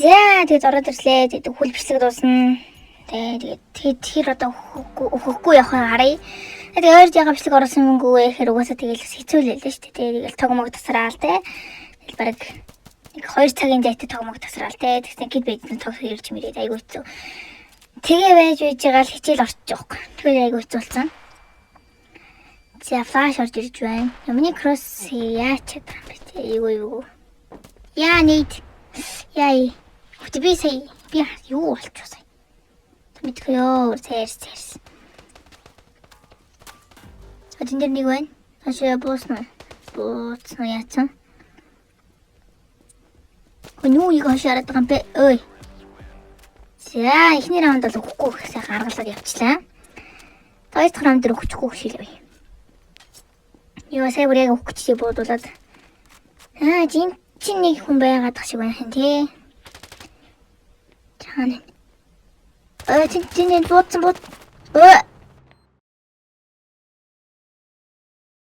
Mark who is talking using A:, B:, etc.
A: За, тэгээд ороод ирлээ. Тэгээд хөл бичлэг дуусна. Тэгээд тэгээд тэр одоо өгөхгүй өгөхгүй явах нь харъя. Тэгээд ойр яга бичлэг оруулсан мөнгөө вэ гэхээр угаасаа тэгэл хэцүү л байлаа шүү дээ. Тэгээд тог мог тасраал те. Тэгэл бараг нэг 2 цагийн зайтай тог мог тасраал те. Тэгсэн гид байдсан тог ирж мэрээд айгүй хэцүү. Тэгээ байж байж байгаа л хичээл орчих жоох. Тэгээд айгүй хэцүү болсон. За, flash орж ирж байна. Миний cross яач чадах юм бэ те. Эйгүү эйгүү. Яа нийт. Яа. Хөт би сая би юу болчих сая. Мэдгүй ёо, сэрс сэрс. А, тэн дээр нэг байна. Хашаа буусан уу? Бууцсан уу, яатсан? Хөө, юу их хашаа хараад байгаа юм бэ? Ой. За, эхний раунд бол өгөхгүй их сайхан аргалаад явчлаа. Хоёр дахь раунд дээр өгчихгүй шилээ. Юу, сая бүр яг өгөх гэж буудуулаад. Аа, жин чин нэг хүн байгаад тах шиг байна хин тий. Чаана. Ой, чин чин чин буудсан бууд. Ой.